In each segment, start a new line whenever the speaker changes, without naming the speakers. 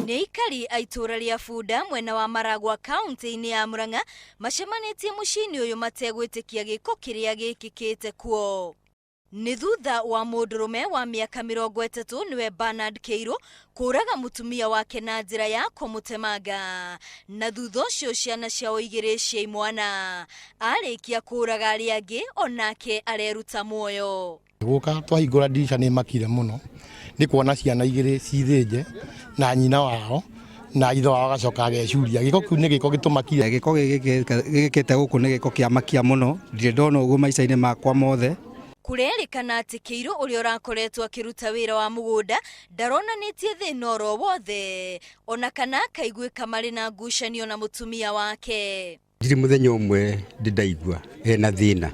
Nĩ aikari a itũũra rĩa Bunda mwena wa Maragua kaunti-inĩ ya Murang'a macemanĩtie mũciĩ-inĩ ũyũ mategwĩtĩkia gĩko kĩrĩa gĩkĩkĩte kuo. Nĩ thutha wa mũndũrũme wa mĩaka 30 nĩwe Bernard Kĩirũ kũraga mũtumia wake na njĩra ya kũmũtemanga na thutha ũcio ciana ciao igĩrĩ cia imwana. Arĩkia kũraga arĩa angĩ onake areruta muoyo.
Gũka twahingũra ndirica nĩ makire mũno nĩ kuona ciana igĩrĩ cithĩnje na nyina wao na ithe wao agacoka agecuria. Gĩko kĩu nĩ gĩko gĩtũmakia.
Gĩko gĩkĩ gĩkĩte gũkũ nĩ gĩko kĩa makia mũno, ndirĩ ndona ũguo maica-inĩ makwa mothe.
Kũrerĩkana atĩ Kĩirũ ũrĩa ũrakoretwo akĩruta wĩra wa mũgũnda ndaronanĩtie thĩna oro wothe ona kana akaiguĩka marĩ na ngucanio na mũtumia wake.
Ndirĩ mũthenya ũmwe ndĩ ndaigua ena thĩna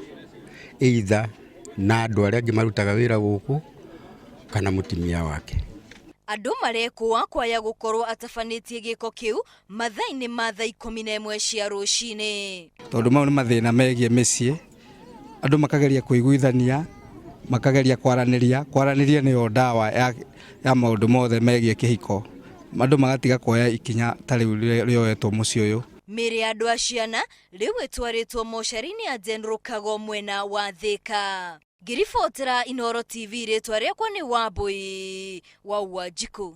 either na andũ arĩa angĩ marutaga wĩra gũkũ kana mũtumia wake.
Andũ marekũa kwaya gũkorwo atabanĩtie gĩko kĩu mathaa-inĩ ma thaa 11 cia rũcinĩ.
Tondũ mau nĩ mathĩna megiĩ mĩciĩ, andũ makageria kũiguithania, makageria kwaranĩria, kwaranĩria nĩyo ndawa ya, ya maũndũ mothe megiĩ kĩhiko. Andũ magatiga kuoya ikinya ta rĩu rĩoetwo mũciĩ ũyũ.
Mĩĩrĩ ya andũ a ciana rĩu ĩtwarĩtwo mocarĩ-inĩ ya General Kago mwena wa Thĩka. Ngĩribotera Inooro TV rĩtwa rĩakwa nĩ Wambui wa Wanjikũ.